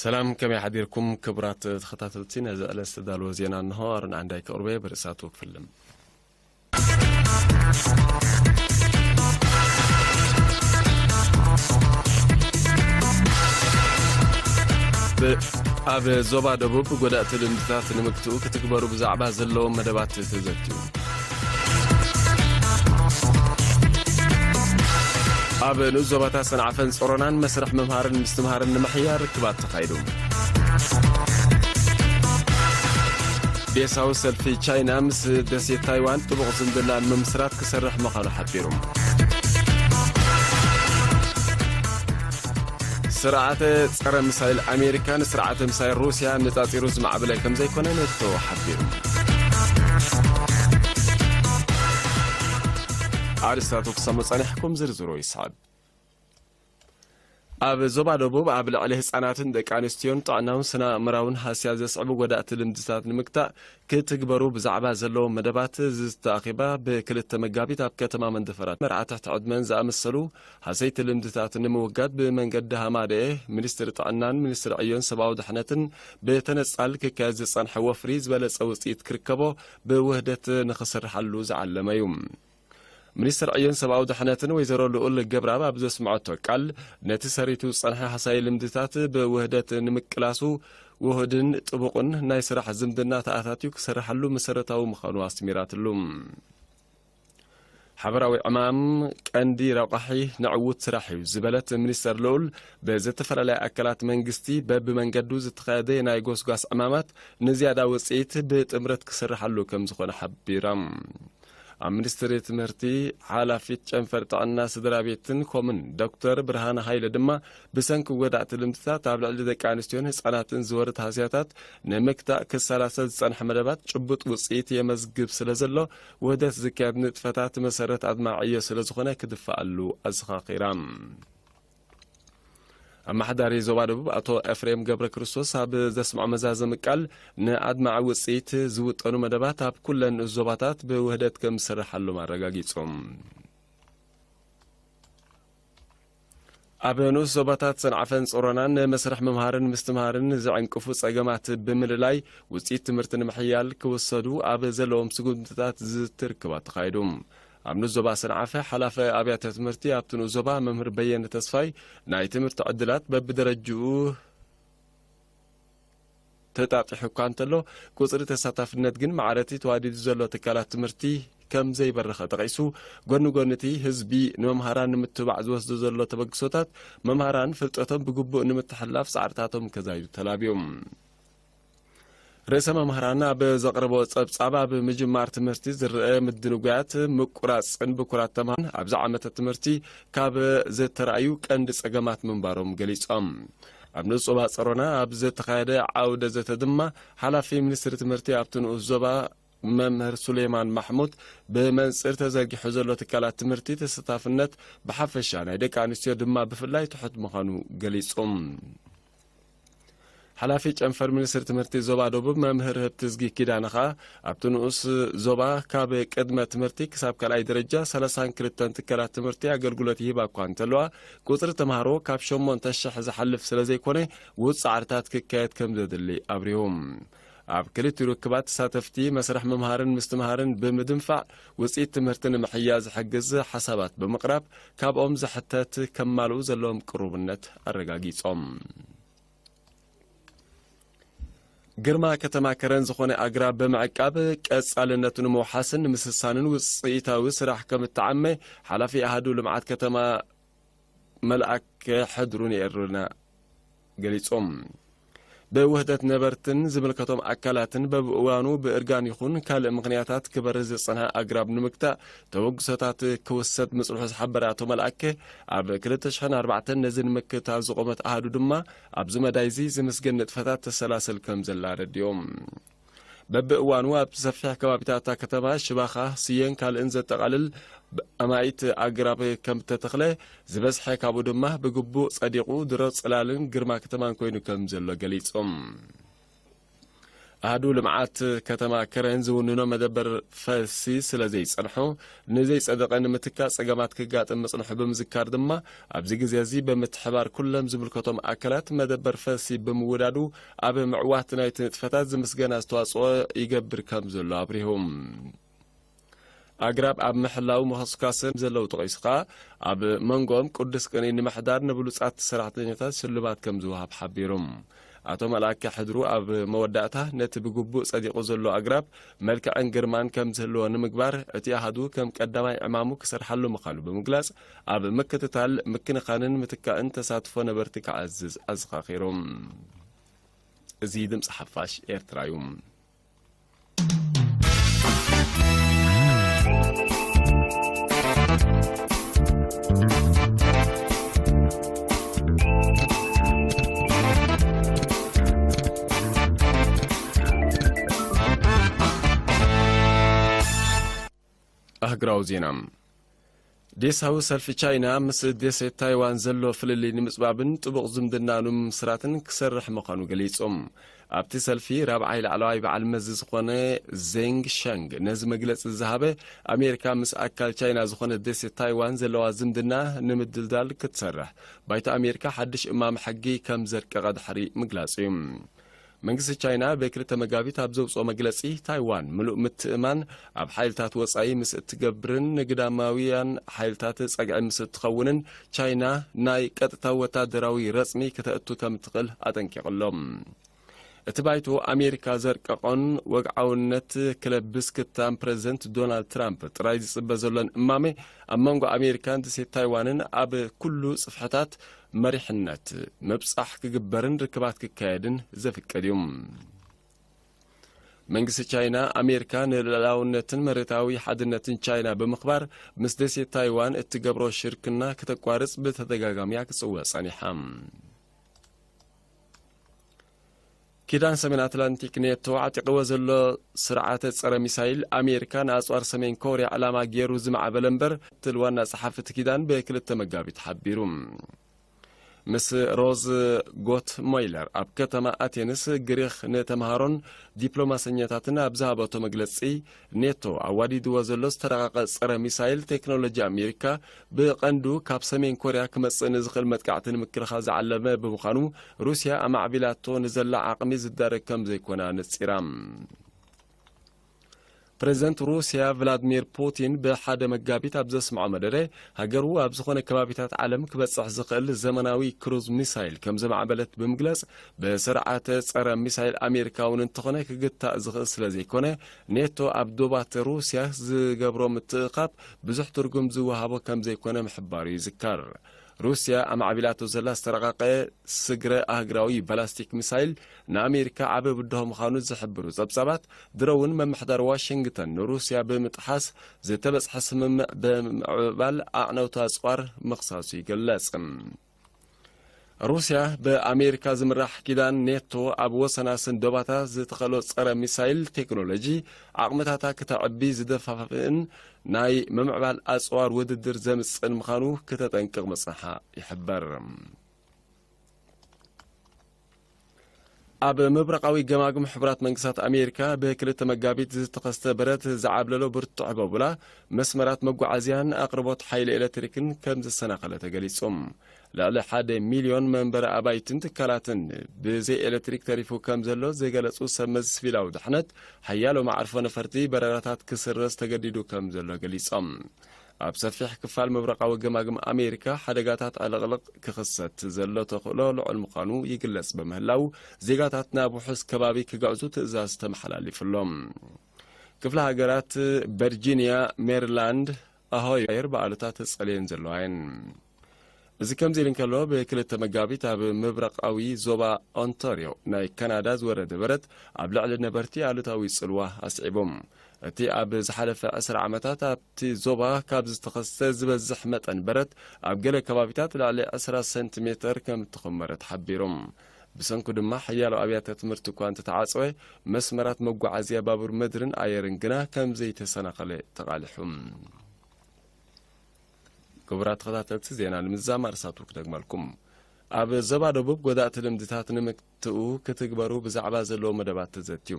ሰላም፣ ከመይ ሓዲርኩም ክቡራት ተኸታተልቲ? ነዚ ዕለት ዝተዳለወ ዜና እንሆ። ኣሮን ዓንዳይ ከቕርቦ እየ። ብርእሳቱ ክፍልም። ብ-፣ ኣብ ዞባ ደቡብ ጎዳእቲ ልምድታት ንምግትኡ ክትግበሩ ብዛዕባ ዘለዎም መደባት ተዘትዩ። ኣብ ንኡስ ዞባታት ሰንዓፈን ጾሮናን መስርሕ ምምሃርን ምስትምሃርን ንምሕያር ርክባት ተኻይዱ። ቤሳዊ ሰልፊ ቻይና ምስ ደሴት ታይዋን ጥቡቕ ዝምድና ንምምስራት ክሰርሕ ምዃኑ ሓቢሩ። ስርዓተ ጸረ ሚሳይል ኣሜሪካ ንስርዓተ ሚሳይል ሩስያ ኣነጻጺሩ ዝማዕበለ ከም ዘይኮነ ኔቶ ሓቢሩ። ኣርእስታቱ ክሰሙ ጸኒሕኩም፣ ዝርዝሩ ይስዕብ። ኣብ ዞባ ደቡብ ኣብ ልዕሊ ህጻናትን ደቂ ኣንስትዮን ጥዕናውን ስነ ኣእምራውን ሃስያ ዘስዕቡ ጎዳእቲ ልምድታት ንምግታእ ክትግበሩ ብዛዕባ ዘለዎም መደባት ዝተኣኺባ ብክልተ መጋቢት ኣብ ከተማ መንደፈራ መርዓ ትሕቲ ዕድመን ዝኣመሰሉ ሃሰይቲ ልምድታት ንምውጋድ ብመንገዲ ሃማደኤ ሚኒስትሪ ጥዕናን ሚኒስትሪ ዕዮን ሰብኣዊ ድሕነትን ብተነጻል ክካየድ ዝጸንሐ ወፍሪ ዝበለጸ ውጽኢት ክርከቦ ብውህደት ንኽስርሓሉ ዝዓለመ እዩ። ሚኒስትር ዕዮን ሰብኣዊ ድሕነትን ወይዘሮ ልኡል ገብረኣብ ኣብ ዘስምዐቶ ቃል፣ ነቲ ሰሪቱ ዝጸንሐ ሃሳይ ልምድታት ብውህደት ንምቅላሱ ውሁድን ጥቡቕን ናይ ስራሕ ዝምድና ተኣታትዩ ክሰርሓሉ መሰረታዊ ምዃኑ ኣስሚራትሉ። ሓበራዊ ዕማም ቀንዲ ረቋሒ ንዕዉት ስራሕ እዩ ዝበለት ሚኒስተር ልኡል፣ ብዝተፈላለያ ኣካላት መንግስቲ በብመንገዱ ዝተኻየደ ናይ ጎስጓስ ዕማማት ንዝያዳ ውጽኢት ብጥምረት ክስርሓሉ ከም ዝኾነ ሓቢራ። ኣብ ሚኒስትሪ ትምህርቲ ሓላፊት ጨንፈር ጥዕና ስድራ ቤትን ኮምን ዶክተር ብርሃነ ሃይለ ድማ፣ ብሰንኪ ጎዳእቲ ልምድታት ኣብ ልዕሊ ደቂ ኣንስትዮን ህጻናትን ዝወርድ ሃስያታት ንምግታእ ክሰላሰል ዝጸንሐ መደባት ጭቡጥ ውጽኢት የመዝግብ ስለ ዘሎ፣ ውህደት ዝካየድ ንጥፈታት መሰረት ኣድማዒ ዕዮ ስለ ዝኾነ ክድፋኣሉ ኣዘኻኺራ። ኣመሓዳሪ ዞባ ደቡብ ኣቶ ኤፍሬም ገብረ ክርስቶስ ኣብ ዘስምዖ መዛዘሚ ቃል፣ ንኣድማዒ ውጽኢት ዝውጠኑ መደባት ኣብ ኩለን ንኡስ ዞባታት ብውህደት ከም ዝስርሓሎም ኣረጋጊጾም። ኣብ ንኡስ ዞባታት ሰንዓፈን ጾሮናን ንመስርሕ ምምሃርን ምስትምሃርን ዝዕንቅፉ ጸገማት ብምልላይ፣ ውጽኢት ትምህርቲ ንምሕያል ክውሰዱ ኣብ ዘለዎም ስጉምትታት ዝዝትር ርክባት ተኻይዱ። ኣብ ንኡስ ዞባ ሰንዓፈ፣ ሓላፊ ኣብያተ ትምህርቲ ኣብቲ ንኡስ ዞባ መምህር በየነ ተስፋይ፣ ናይ ትምህርቲ ዕድላት በብደረጅኡ ተጣጢሑ እኳ እንተሎ፣ ቁጽሪ ተሳታፍነት ግን ማዕረቲ ተዋዲዱ ዘሎ ትካላት ትምህርቲ ከም ዘይበረኸ ጠቒሱ፣ ጎኒ ጎኒ እቲ ህዝቢ ንመምሃራን ንምትብባዕ ዝወስዶ ዘሎ ተበግሶታት፣ መምሃራን ፍልጠቶም ብግቡእ ንምትሕልላፍ ጻዕርታቶም ከዛይዱ ተላብዮም። ርእሰ መምህራን ኣብ ዘቕረቦ ጸብጻብ፣ ኣብ ምጅማር ትምህርቲ ዝረአ ምድንጓያት፣ ምቁራጽን ብኩራት ተምሃሮን ኣብዚ ዓመተ ትምህርቲ ካብ ዝተራእዩ ቀንዲ ጸገማት ምንባሮም ገሊጾም። ኣብ ንኡስ ዞባ ጸሮና ኣብ ዝተኻየደ ዓውደ ዘተ ድማ፣ ሓላፊ ሚኒስትሪ ትምህርቲ ኣብቲ ንኡስ ዞባ መምህር ሱሌማን ማሕሙድ፣ ብመንጽር ተዘርጊሑ ዘሎ ትካላት ትምህርቲ ተሳታፍነት ብሓፈሻ፣ ናይ ደቂ ኣንስትዮ ድማ ብፍላይ ትሑት ምዃኑ ገሊጹ። ሓላፊ ጨንፈር ሚኒስትሪ ትምህርቲ ዞባ ደቡብ መምህር ህብትዝጊ ኪዳነ ኸኣ፣ ኣብቲ ንኡስ ዞባ ካብ ቅድመ ትምህርቲ ክሳብ ካልኣይ ደረጃ ሰላሳን ክልተን ትካላት ትምህርቲ ኣገልግሎት ይህባ እኳ እንተለዋ፣ ቁጽሪ ተምሃሮ ካብ ሸሞንተ ሽሕ ዝሓልፍ ስለ ዘይኮነ፣ ውጹእ ጻዕርታት ክካየድ ከም ዘድሊ ኣብሪሁ። ኣብ ክልቲኡ ርክባት ተሳተፍቲ፣ መስርሕ ምምሃርን ምስትምሃርን ብምድንፋዕ፣ ውጽኢት ትምህርቲ ንምሕያል ዝሕግዝ ሓሳባት ብምቕራብ፣ ካብኦም ዝሕተት ከማልኡ ዘለዎም ቅሩብነት ኣረጋጊጾም። ግርማ ከተማ ከረን ዝኾነ ኣግራብ ብምዕቃብ፣ ቀጻልነቱ ንምውሓስን ንምስሳንን ውጽኢታዊ ስራሕ ከም እተዓመ ሓላፊ ኣሃዱ ልምዓት ከተማ መልኣከ ሕድሩ ንኤርና ገሊጾም። ብውህደት ነበርትን ዝምልከቶም ኣካላትን በብእዋኑ ብእርጋን ይኹን ካልእ ምኽንያታት ክበርዝ ዝጸንሐ ኣግራብ ንምግታእ ተበግሶታት ክውሰድ ምጽንሑ ዝሓበረ ኣቶ መልኣከ፣ ኣብ ክልተ ሽሕን ኣርባዕተን ነዚ ንምክትታል ዝቖመት ኣሃዱ ድማ ኣብዚ መዳይ እዚ ዝምስገን ንጥፈታት ተሰላስል ከም ዘላ ኣረዲኦም። በብእዋኑ ኣብቲ ሰፊሕ ከባቢታት እታ ከተማ ሽባኻ፣ ስየን ካልእን ዘጠቓልል ኣማኢት ኣግራብ ከም እተተኽለ፣ ዝበዝሐ ካብኡ ድማ ብግቡእ ጸዲቑ ድሮ ጽላልን ግርማ ከተማን ኮይኑ ከም ዘሎ ገሊጾም። ኣሃዱ ልምዓት ከተማ ከረን ዝውንኖ መደበር ፈልሲ ስለ ዘይጸንሑ፣ ንዘይጸደቐ ንምትካእ ጸገማት ክጋጥም ምጽንሑ ብምዝካር ድማ፣ ኣብዚ ግዜ እዚ ብምትሕባር ኩሎም ዝምልከቶም ኣካላት መደበር ፈልሲ ብምውዳዱ፣ ኣብ ምዕዋት ናይቲ ንጥፈታት ዝምስገን ኣስተዋጽኦ ይገብር ከም ዘሎ ኣብሪሁ። ኣግራብ ኣብ ምሕላው ምኹስኳስን ዘለዉ ጠቒሱ ከኣ፣ ኣብ መንጎኦም ቅዱስ ቅኔ ንምሕዳር ንብሉጻት ሰራሕተኛታት ሽልማት ከም ዝወሃብ ሓቢሩ። ኣቶ መልኣከ ሕድሩ ኣብ መወዳእታ፣ ነቲ ብግቡእ ጸዲቑ ዘሎ ኣግራብ መልክዕን ግርማን ከም ዝህልዎ ንምግባር፣ እቲ ኣሃዱ ከም ቀዳማይ ዕማሙ ክሰርሓሉ ምዃኑ ብምግላጽ፣ ኣብ ምክትታል፣ ምክንኻንን ምትካእን ተሳትፎ ነበርቲ ክዓዝዝ ኣዘኻኺሩ። እዚ ድምጺ ሓፋሽ ኤርትራ እዩ። ኣህግራዊ ዜና። ዴሳዊ ሰልፊ ቻይና ምስ ደሴት ታይዋን ዘሎ ፍልልይ ንምጽባብን ጥቡቕ ዝምድና ንምምስራትን ክሰርሕ ምዃኑ ገሊጹ። ኣብቲ ሰልፊ ራብዓይ ላዕለዋይ በዓል መዚ ዝኾነ ዜንግ ሸንግ ነዚ መግለጺ ዝሃበ፣ ኣሜሪካ ምስ ኣካል ቻይና ዝኾነ ደሴት ታይዋን ዘለዋ ዝምድና ንምድልዳል ክትሰርሕ ባይቶ ኣሜሪካ ሓድሽ እማመ ሕጊ ከም ዘርቀቐ ድሕሪ ምግላጹ እዩ። መንግስቲ ቻይና ብክልተ መጋቢት ኣብ ዘውጽኦ መግለጺ፣ ታይዋን ምሉእ ምትእማን ኣብ ሓይልታት ወጻኢ ምስ እትገብርን ንግዳማውያን ሓይልታት ጸግዒ ምስ እትኸውንን፣ ቻይና ናይ ቀጥታ ወታደራዊ ረጽሚ ከተእቱ ከም እትኽእል ኣጠንቂቑ ኣሎ። እቲ ባይቶ ኣሜሪካ ዘርቀቖን ወግዓውነት ክለብስ ክታም ፕረዚደንት ዶናልድ ትራምፕ ጥራይ ዝጽበ ዘሎን እማመ፣ ኣብ መንጎ ኣሜሪካን ደሴት ታይዋንን ኣብ ኩሉ ጽፍሕታት መሪሕነት ምብጻሕ ክግበርን ርክባት ክካየድን ዘፍቅድ እዩ። መንግስቲ ቻይና፣ ኣሜሪካ ንልኡላውነትን መሬታዊ ሓድነትን ቻይና ብምኽባር፣ ምስ ደሴት ታይዋን እትገብሮ ሽርክና ክተቋርጽ ብተደጋጋሚ ክትጽውዕ ጸኒሓ። ኪዳን ሰሜን ኣትላንቲክ ኔቶ ዓጢቕዎ ዘሎ ስርዓተ ጸረ ሚሳይል፣ ኣሜሪካ ንኣጽዋር ሰሜን ኮርያ ዕላማ ገይሩ ዝማዕበለ እምበር፣ ትብል ዋና ጸሓፊ እቲ ኪዳን ብክልተ መጋቢት ሓቢሩ። ምስ ሮዝ ጎት ሞይለር ኣብ ከተማ ኣቴንስ ግሪኽ ንተምሃሮን ዲፕሎማሰኛታትን ኣብ ዝሃበቶ መግለጺ፣ ኔቶ ኣዋዲድዎ ዘሎ ዝተረቐቐ ጸረ ሚሳይል ቴክኖሎጂ ኣሜሪካ ብቐንዱ ካብ ሰሜን ኮርያ ክመጽእ ንዝኽእል መጥቃዕቲ ንምክልኻል ዝዓለመ ብምዃኑ፣ ሩስያ ኣማዕቢላቶ ንዘላ ዓቕሚ ዝዳረግ ከም ዘይኮነ ኣነጺራ። ፕረዚደንት ሩስያ ቭላድሚር ፑቲን ብሓደ መጋቢት ኣብ ዘስምዖ መደረ፣ ሃገሩ ኣብ ዝኾነ ከባቢታት ዓለም ክበጽሕ ዝኽእል ዘመናዊ ክሩዝ ሚሳይል ከም ዘማዕበለት ብምግላጽ፣ ብስርዓተ ጸረ ሚሳይል ኣሜሪካ እውን እንተኾነ ክግታእ ዝኽእል ስለ ዘይኮነ፣ ኔቶ ኣብ ዶባት ሩስያ ዝገብሮ ምትእኻብ ብዙሕ ትርጉም ዝወሃቦ ከም ዘይኮነ ምሕባሩ ይዝከር። ሩስያ ኣማዕቢላቶ ዘላ ዝተረቐቐ ስግረ ኣህግራዊ ባላስቲክ ሚሳይል ንኣሜሪካ ዓቢ ብድሆ ምዃኑ ዝሕብሩ ጸብጻባት፣ ድሮ እውን መምሕዳር ዋሽንግተን ንሩስያ ብምጥሓስ ዝተበጽሐ ስምምዕ ብምዕባል ኣዕነውቲ ኣጽዋር ምኽሳሱ ይግለጽ። ሩስያ ብኣሜሪካ ዝምራሕ ኪዳን ኔቶ ኣብ ወሰናስን ዶባታ ዝተኸሎ ጸረ ሚሳይል ቴክኖሎጂ ዓቕምታታ ክተዕቢ ዝደፋፍእን ናይ ምምዕባል ኣጽዋር ውድድር ዘምጽእን ምዃኑ ክተጠንቅቕ ምጽንሓ ይሕበር። ኣብ ምብራቓዊ ገማግም ሕቡራት መንግስታት ኣሜሪካ ብክልተ መጋቢት ዝተኸስተ በረድ ዝዓብለሎ ብርቱዕ ህቦብላ መስመራት መጓዓዝያን ኣቕርቦት ሓይሊ ኤሌክትሪክን ከም ዘሰናኸለ ተገሊጹ። ልዕሊ ሓደ ሚልዮን መንበሪ ኣባይትን ትካላትን ብዘይ ኤሌክትሪክ ተሪፉ ከም ዘሎ ዝገለጹ ሰብ መዚ ሲቪላዊ ድሕነት፣ ሓያሎ መዓርፎ ነፈርቲ በረራታት ክስረዝ ተገዲዱ ከም ዘሎ ገሊጾም። ኣብ ሰፊሕ ክፋል ምብራቓዊ ገማግም ኣሜሪካ ሓደጋታት ዕልቕልቕ ክኽሰት ዘሎ ተኽእሎ ልዑል ምዃኑ ይግለጽ ብምህላው፣ ዜጋታት ናብ ውሑስ ከባቢ ክግዕዙ ትእዛዝ ተመሓላሊፉሎም። ክፍለ ሃገራት ቨርጂንያ፣ ሜሪላንድ፣ ኦሃዮ በኣሉታ ተጸልየን ዘለዋ እየን። እዚ ከምዚ ኢሉ እንከሎ፣ ብክልተ መጋቢት ኣብ ምብራቓዊ ዞባ ኦንታርዮ ናይ ካናዳ ዝወረደ በረድ ኣብ ልዕሊ ነበርቲ ኣሉታዊ ጽልዋ ኣስዒቡ። እቲ ኣብ ዝሓለፈ ዕስራ ዓመታት ኣብቲ ዞባ ካብ ዝተኸስተ ዝበዝሕ መጠን በረድ፣ ኣብ ገለ ከባቢታት ልዕሊ ዕስራ ሰንቲሜተር ከም እተኾመረ ተሓቢሩ። ብሰንኩ ድማ፣ ሓያሎ ኣብያተ ትምህርቲ እኳ እንተተዓጽወ፣ መስመራት መጓዓዝያ ባቡር ምድርን ኣየርን ግና ከም ዘይተሰናኸለ ተቓሊሑ። ክቡራት ተኸታተልቲ፣ ዜና ንምዝዛም ኣርእስታቱ ክደግመልኩም። ኣብ ዞባ ደቡብ ጎዳእቲ ልምድታት ንምክትኡ ክትግበሩ ብዛዕባ ዘለዎ መደባት ተዘትዩ።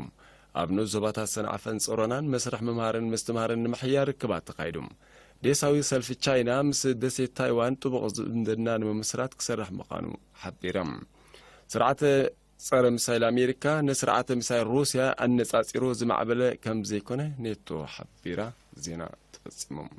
ኣብ ንኡስ ዞባታት ሰንዓፈን ጾሮናን መስርሕ ምምሃርን ምስትምሃርን ንምሕያር ርክባት ተኻይዱ። ዴሳዊ ሰልፊ ቻይና ምስ ደሴት ታይዋን ጥቡቕ ዝምድና ንምምስራት ክሰርሕ ምዃኑ ሓቢሮም። ስርዓተ ጸረ ሚሳይል ኣሜሪካ ንስርዓተ ሚሳይል ሩስያ ኣነጻጺሩ ዝማዕበለ ከም ዘይኮነ ኔቶ ሓቢራ። ዜና ተፈጺሞም።